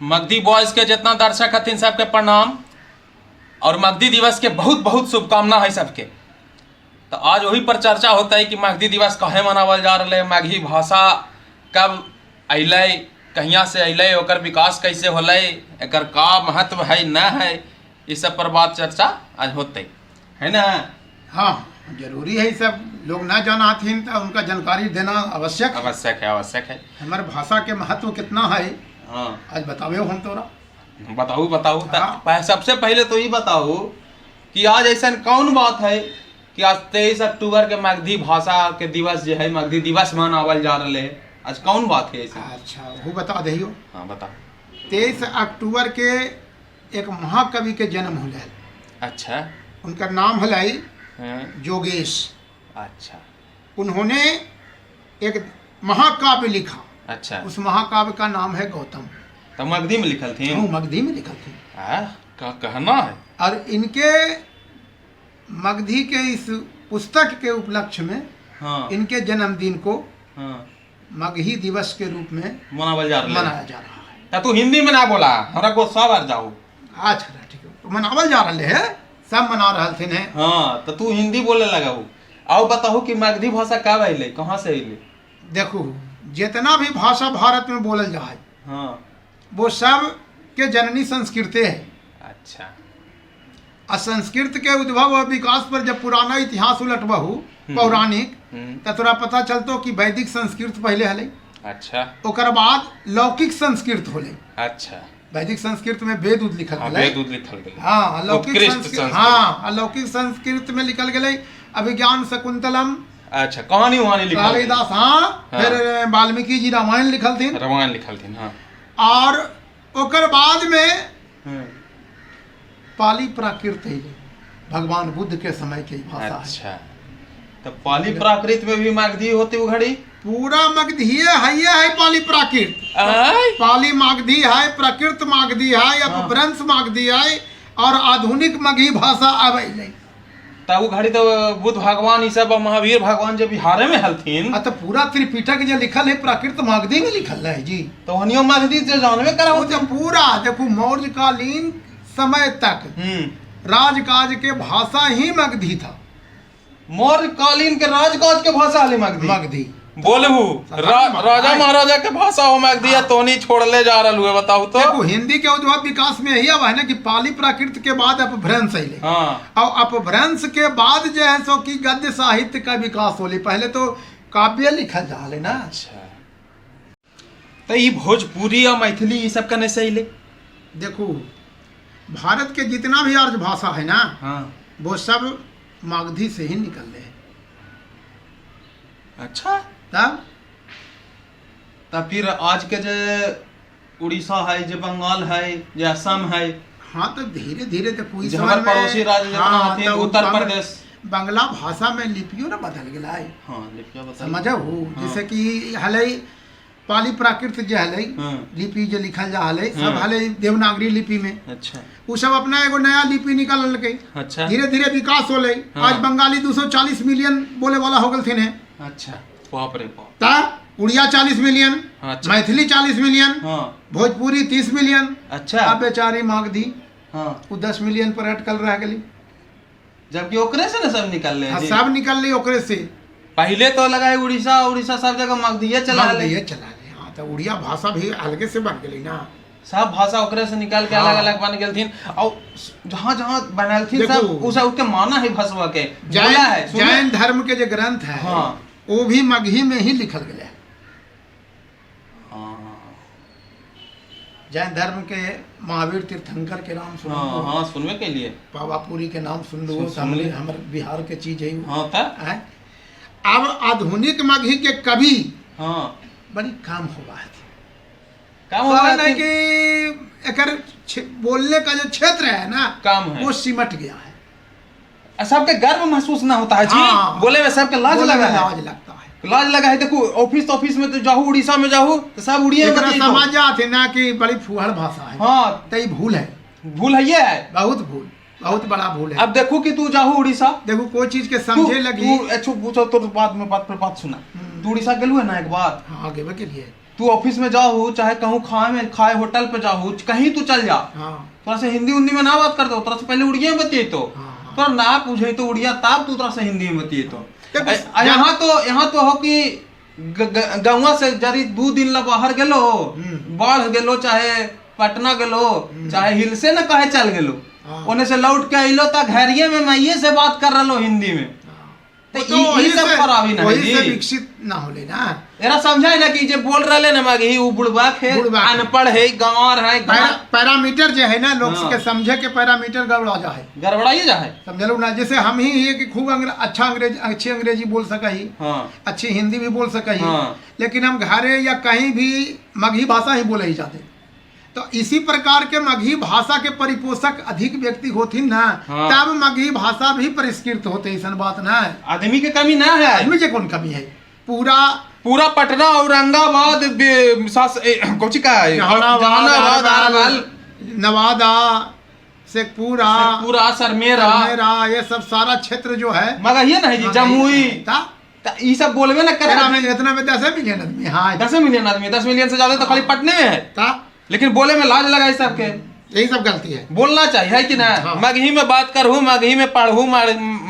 Magdhi boys के जितना दर्शक हथिन सबके प्रणाम और मगधी दिवस के बहुत बहुत शुभकामना है सबके। तो आज वही पर चर्चा होता है कि मगधी दिवस काहे मनावल जा रहा है, मगही भाषा कब अलै, कहिया से अलै, ओकर विकास कैसे होलै, एकर का महत्व है न है, इस सब पर बात चर्चा आज होते है ना। हाँ, जरूरी है, सब लोग ना जाना हथिन तो उनका जानकारी देना आवश्यक है। आवश्यक है, आवश्यक है। हमारे भाषा के महत्व कितना है आज बतावे हम तोरा। बताऊ बताऊ। हाँ। सबसे पहले तो ये बताऊ कि आज ऐसा कौन बात है कि आज 23 अक्टूबर के मगधी भाषा के दिवस जो है मगधी दिवस मनावल जा रहा है, आज कौन बात है ऐसा? अच्छा, वो बता दहियो। हाँ बता। 23 अक्टूबर के एक महाकवि के जन्म होले। अच्छा। उनका नाम हलै हाँ, जोगेश। अच्छा। उन्होंने एक महाकाव्य लिखा। अच्छा। उस महाकाव्य का नाम है गौतम। तो मगधी में लिखल थी? हाँ, मगधी में लिखल थी। का कहना है। और इनके मगधी के इस पुस्तक के उपलक्ष्य में इनके जन्मदिन को मगही दिवस के रूप में मनावल जा रहा है। मनाया जा रहा है। तो तू हिंदी में ना बोला, हमरा को सब आ जाओ। अच्छा ठीक है, तो मनावल जा रहा है, सब मना रहा थे। हाँ, तो तू हिंदी बोले लगा। आओ बताओ कि मगधी भाषा कब अलै, कहाँ से अलै? देखो, जितना भी भाषा भारत में बोलल जा है वो सब के जननी संस्कृते है। अच्छा। और संस्कृत के उद्भव और विकास पर जब पुराना इतिहास उलटबहू पौराणिक तो तोरा पता चलतो कि वैदिक संस्कृत पहले हलै। अच्छा। ओकर बाद लौकिक संस्कृत होलै। अच्छा। वैदिक संस्कृत में वेद उद लिखल गेलै। वेद उद लिखल गेलै। हाँ, अलौकिक उत्कृष्ट संस्कृत। संस्कृत। हाँ, अलौकिक संस्कृत में लिखल गेलै अभिज्ञान शकुंतलम। अच्छा, कहानी वहानी लिखल गेलै। कालिदास, हाँ, फिर वाल्मीकि जी रामायण लिखलथिन। रामायण लिखलथिन, हाँ। और ओकर बाद में पाली प्राकृत है, भगवान बुद्ध के समय के भाषा है। अच्छा, तो पाली प्राकृत में भी मगधी होती वो घड़ी? पूरा मगधीय है, ये है पाली प्राकृत। आय? पाली मागधी है, प्राकृत मागधी है, अपभ्रंश मागधी है और आधुनिक मगही भाषा अब अलै। तब वो घड़ी तो बुद्ध भगवान ई सब महावीर भगवान जो बिहारे में हलथिन। आ तो पूरा त्रिपिटक जो लिखल है प्राकृत मागधी में लिखल है जी। तो हनियो मगधी से जानबे करा। वो तो पूरा देखो, मौर्यकालीन समय तक राजकाज के भाषा ही मगधी था। मौर्यकालीन के राजकाज के भाषा हले मगधी। मगधी। बोलहु राजा महाराजा के भाषा हो मगधी, या तोनी छोड़ले जा रहल हुए, बताऊ तो। देखो, हिंदी के उद्भव विकास में यही अब है ना कि पाली प्राकृत के बाद अपभ्रंश अलै। और अपभ्रंश के बाद जो है सो कि गद्य साहित्य का विकास होले, पहले तो काव्य लिखल जा ना। अच्छा, तो ये भोजपुरी और मैथिली ये सब कने से अलै? देखो, भारत के जितना भी आर्य भाषा है ना, वो सब मागधी से ही निकल रहे हैं। अच्छा। तब तब फिर आज के जे उड़ीसा है, जे बंगाल है, जे असम है। हाँ, तो धीरे धीरे देखो इस जे हमार समय में- पड़ोसी राज्य जितना हाँ, हथिन, तो उत्तर प्रदेश। बंगला भाषा में लिपियों ना बदल गया है। हाँ, लिपिया बता। समझ हो, जैसे कि हलै पाली प्राकृत जे हलै लिपि जे लिखल जा हलै सब हलै देवनागरी लिपि में। अच्छा। उ सब अपना एगो नया लिपि निकाललकै। अच्छा। धीरे धीरे विकास होलै। आज बंगाली 240 मिलियन बोले वाला हो गेलथिन है। अच्छा, बाप रे बाप। ता Odia 40 million, Maithili 40 million, Bhojpuri 30 million. अच्छा। अब बेचारी मागधी उ 10 मिलियन पर अटकल रह गई। जबकि ओकरे से ना सब निकल रहे। हाँ, सब निकल ली ओकरे से। पहले तो लगा है उड़ीसा, उड़ीसा सब जगह मगधिये चला ले। मगधिये चला ले। हाँ, तो उड़िया भाषा भी अलगे से बन गई ना। सब भाषा ओकरे से निकाल के अलग अलग बन गेलथिन और जहाँ जहाँ बनलथिन सब देखो। उ सब के माना है भाषवा के बोला है, जैन सुने? जैन धर्म के जो ग्रंथ है वो भी मगही में ही लिखल गया है। जैन धर्म के महावीर तीर्थंकर के नाम सुनो। हाँ हाँ, सुनवे के लिए। पावापुरी के नाम सुन लो। सुन ली। हमर बिहार के चीज है वो। हाँ, ता हैं? अब आधुनिक मगही के कवि बड़ी कम हुआ है। कम हुआ कारण है है कि एकर बोलने का जो क्षेत्र है ना, कम है। वो सिमट गया है। सबके गर्व महसूस ना होता है जी। बोले में सबके लाज बोलने लगा में है। लाज लगता है। लाज लगा है। देखो, ऑफिस ऑफिस में तो जाहू, उड़ीसा में जाहू तो सब उड़िया में एकरा बतियाइतो। समझ जाते ना कि बड़ी फुहड़ भाषा है। तो ये भूल है। भूल है ये है। बहुत भूल, बहुत बड़ा भूल है। अब देखो कि तू जाहू उड़ीसा, देखो कोई चीज के समझे लगी। तू अच्छा पूछो तो बाद में बात पर बात सुना। तू उड़ीसा गेलू है ना एक बार? हाँ, गेबे के लिए। तू ऑफिस में जाहू चाहे कहूँ खाए में खाए होटल पे जाहू कहीं तू चल जा, हाँ तोरा से हिंदी उन्दी में ना बात कर दो, तोरा से पहले उड़िया में बतिये तो। हाँ। तोरा ना पूछे तो उड़िया तब तू तोरा से हिंदी में बतिये तो। देखो, यहाँ तो हो कि गौवा से जरी 2 दिन ला बाहर गेलो, बाढ़ गेलो चाहे पटना गेलो चाहे हिल से न कहे चल गेलो, हाँ। ओने से लौट के अइलो त घरिये में माइये से बात कर रहलो हिंदी में। तो वो तो ई वही सब से- खराबी ना है वही से जी। विकसित ना होले ना। एरा समझाए ना कि जे बोल रहले ना मगही उ बुढ़वा है, बुढ़बा है। अनपढ़ है, गंवार है, पैरामीटर जो है ना लोग हाँ। के समझे के पैरामीटर गड़बड़ा जा है, गड़बड़ाइए जा है। समझलो ना। जैसे हम ही ये कि खूब अच्छा अंग्रेज अच्छी अंग्रेजी बोल सकही, हाँ अच्छी हिंदी भी बोल सकही, हाँ। लेकिन हम घरे या कहीं भी मगही भाषा ही बोले ही जाते। तो इसी प्रकार के मगही भाषा के परिपोषक अधिक व्यक्ति होथिन ना, हाँ। तब मगही भाषा भी परिष्कृत होते, ऐसा बात ना है। आदमी के कमी ना है, आदमी के कौन कमी है? पूरा पूरा पटना औरंगाबाद कौची का है? जहानाबाद, जहानाबाद, अरवल, नवादा, शेखपुरा, पूरा सरमेरा, सरमेरा, ये सब सारा क्षेत्र जो है मगर ये नहीं जी, जमुई ता? त ई सब बोलबे ना करे। इतना में इतना में 10 मिलियन आदमी, हाँ 10 मिलियन आदमी, 10 मिलियन से ज्यादा तो खाली पटने में है। ता? लेकिन बोले में लाज लगा सबके, यही सब गलती है। बोलना चाहिए है कि ना। हाँ। मगही में बात करहूँ, मगही में पढ़ूँ,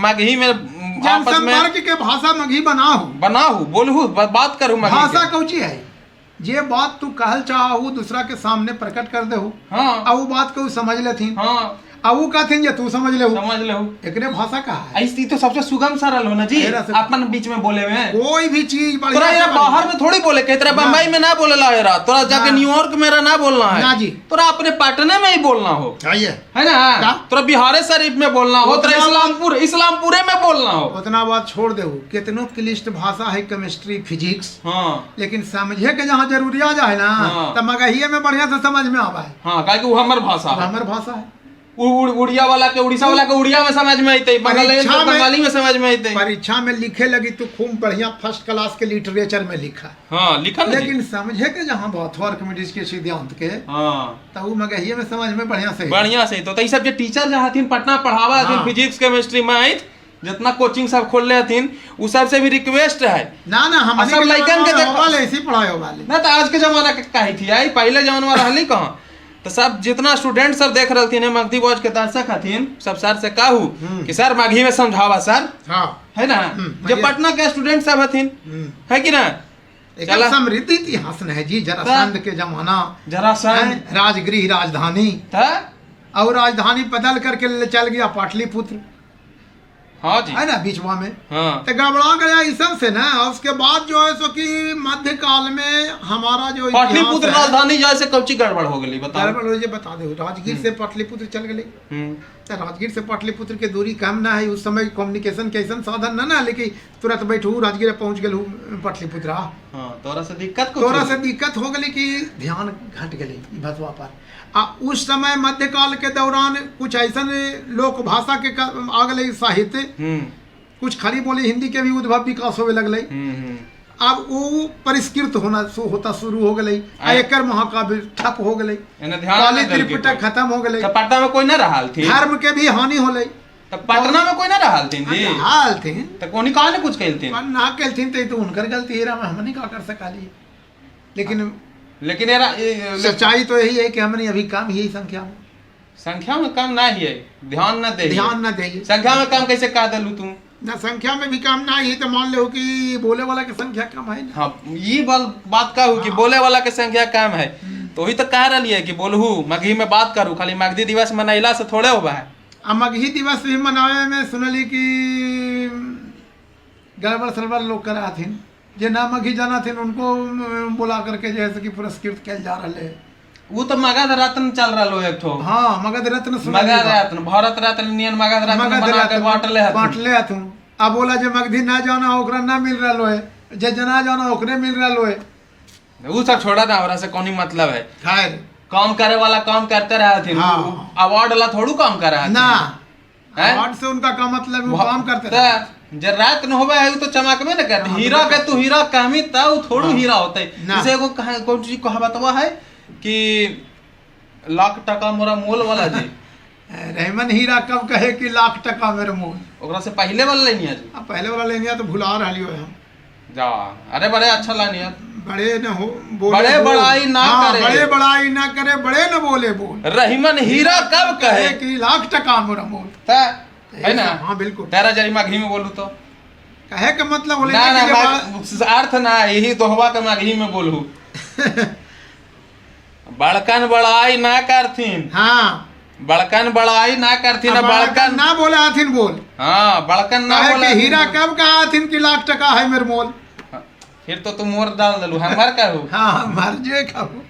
मगही में आपस में जनसंपर्क के भाषा मगही बनाहू, बनाहू, बोलहू, बात करहूँ मगही भाषा के। कौची है? जे बात तू कहल चाहू दूसरा के सामने प्रकट कर देहू, हाँ और वो बात को समझ लेथिन, हाँ और वो कहथिन जे तू समझ लेहू, समझ लेहू। एकरे भाषा कहा है? ऐसी तो सबसे सुगम सरल हो ना जी, एरा से- अपन बीच में बोले में। कोई भी चीज बढ़िया तोरा यार से बाहर में थोड़ी बोले के, तेरा बम्बई में ना बोलेला यार, तोरा जाके ना। न्यूयॉर्क में ना बोलना है ना जी। तोरा अपने पटने में ही बोलना हो, चाहिए है ना। का? तोरा बिहारे शरीफ में बोलना हो, तोरा उतना- इस्लामपुरे में बोलना हो। उतना बात छोड़ देहू, कितनो क्लिष्ट भाषा है केमिस्ट्री फिजिक्स, हाँ लेकिन समझे के जहाँ जरूरी आ जाए ना, हाँ। तो मगहिये में बढ़िया से समझ में आवा है। हाँ, काहे कि वो हमर भाषा है, हमर भाषा है। उड़िया वाला के उड़ीसा वाला के उड़िया में समझ में अइतै, बंगाली परीक्षा में में- बंगाली में समझ में अइतै। परीक्षा में लिखे लगी तो खूब बढ़िया फर्स्ट क्लास के लिटरेचर में लिखा, हाँ लिखा ना जी। लेकिन समझे के जहाँ बात हो आर्किमिडीज के सिद्धांत के, हाँ तो वो मगहिये में समझ में बढ़िया से बढ़िया से। तो ई सब जे टीचर जहाँ हथिन पटना पढ़ावा हथिन हाँ। फिजिक्स केमिस्ट्री मैथ जितना कोचिंग सब खोलले हथिन, उ सब से भी रिक्वेस्ट है ना ना हम सब लइकन के देखो- वाले ऐसी पढ़ाई वाले ना। तो आज के जमाना के कही थी आई, पहले जमाना रहली कहाँ। तो सब जितना स्टूडेंट सब देख रहे हथिन मगधी वॉच के दर्शक हथिन, सब सर से कहू कि सर मगही में समझावा सर, हाँ है ना। जो पटना के स्टूडेंट सब हथिन, है कि ना। एक समृद्ध इतिहास न है जी, जरासंध के जमाना, जरासंध, राजगृह राजधानी था, और राजधानी बदल करके ले चल गया पाटलिपुत्र, हाँ जी है ना, बीचवा में। हाँ तो गड़बड़ा गया इस सब से ना। और उसके बाद जो है सो कि मध्यकाल में हमारा जो इतिहास पाटलिपुत्र है- राजधानी जैसे कौची गड़बड़ हो गई बताओ। गड़बड़ हो जे बता दे, राजगीर से पाटलिपुत्र चल गई, तो राजगीर से पाटलिपुत्र के दूरी कम ना है। उस समय कम्युनिकेशन के ऐसा साधन ना ना, लेकिन तुरंत बैठू राजगीर पहुंच गेलू पाटलिपुत्र। हाँ तोरा से दिक्कत कुछ तोरा से दिक्कत हो गई कि ध्यान घट गई ई भसवा पर। आ उस समय मध्यकाल के दौरान कुछ ऐसा लोक भाषा के आ गए साहित्य, कुछ खड़ी बोली हिंदी के भी उद्भव विकास होवे लगल। अब वो परिष्कृत होना होता शुरू हो गई, आ एकर महाकाव्य ठप हो गई, एने ध्यान पाली ना देलकै त्रिपिटक कोई। खत्म हो गई, तो पटना में कोई ना रहल थी, धर्म के भी हानि होले। तो पटना में कोई ना रहल थी जी, हाल थी तो कोनी कहा ने कुछ कहलथिन पर ना कहलथिन तो उनकर गलती है, हमने का कर सकाली। लेकिन लेकिन एरा सच्चाई तो यही है कि हमने अभी कम ही संख्या में, संख्या में कम ना ही है, ध्यान ना दे, ध्यान ना दे। संख्या में कम कैसे कह देलू तू? ना संख्या में भी कम ना ही, तो मान लो कि बोले वाला के संख्या कम है ना। हाँ ये बात कहू कि बोले वाला के संख्या कम है, तो वही तो कह रही है कि बोलहू मगही में बात करू, खाली मगधी दिवस मनैला से थोड़े होबा है। आ मगही दिवस भी मनावे में सुनली कि गड़बड़ सड़बड़ लोग करा हथिन, जे ना मगही जाना थिन उनको बुला करके जैसे कि पुरस्कृत कैल जा रहा है। वो तो मगध रत्न चल रहा हो एक ठो। हाँ मगध रत्न सुनली मगध बा। रत्न, भारत रत्न नियन मगध रत्न मगध बना के रत्न बांटले हथिन। बांटले हथुन। अब बोला जे मगधी ना जाना ओकरा ना मिल रहा है, जे जना जाना ओकरे मिल रहा है। वो सब छोड़ा ना, हमरा से कोनी मतलब है। खैर काम करे वाला काम करते रहे हथिन, हाँ। अवार्ड वाला थोड़ू काम करे हथिन ना हैं? अवार्ड से उनका का मतलब, वो काम करते रहे। त जे रात न होबे है उ तो चमकबे न करते। हाँ, हीरा के तू हीरा कहमी त उ थोड़ू हीरा होते। ना। जैसे एगो कहा कौन चीज कहावतवा है कि लाख टका मोरा मोल वाला जी, रहमन हीरा कब कहे कि लाख टका मेरे मोल। ओकरा से पहले वाला लेनी है जी। अब पहले वाला लेनिया तो भुला रही हो हम। जा, अरे बड़े अच्छा लाइन यार। बड़े न हो बोले बड़े बोल। बड़ाई ना हाँ, करे। बड़े बड़ाई ना करे, बड़े न बोले बोल, रहीमन हीरा कब कहे कि लाख टका मोरा मोल। त है ना? हाँ बिल्कुल। तेरा जरी मगही में बोलू तो कहे के मतलब होले ना कि ना जे अर्थ ना, यही दोहवा के मगही में बोलू। बड़कन बड़ाई ना करथिन। हाँ, बड़कन बड़ाई ना करथिन, आ बड़कन बड़कन ना बोले आथिन बोल। हाँ, बड़कन ना कहे बोले कि हीरा कब कहा आथिन कि लाख टका है मेरे मोल। फिर तो तू मोर डाल दलू, हमर कहू। हाँ, मर जे कहू।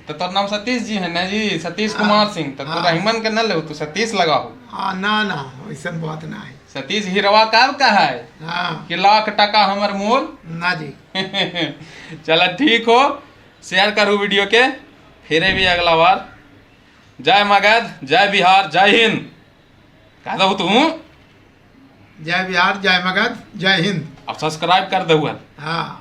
तो तोर नाम सतीश जी है ना जी, सतीश कुमार सिंह। तो तू हाँ। रहीमन के न ले, तू सतीश लगाहू। हाँ, ना ना ऐसा बात ना है। सतीश हिरवा कब कहा है हाँ कि लाख टका हमर मोल। ना जी। चलो ठीक हो, शेयर करू वीडियो के, फिर भी अगला बार। जय मगध, जय बिहार, जय हिंद। कह दहु तू। जय बिहार, जय मगध, जय हिंद। अब सब्सक्राइब कर दहु। हाँ।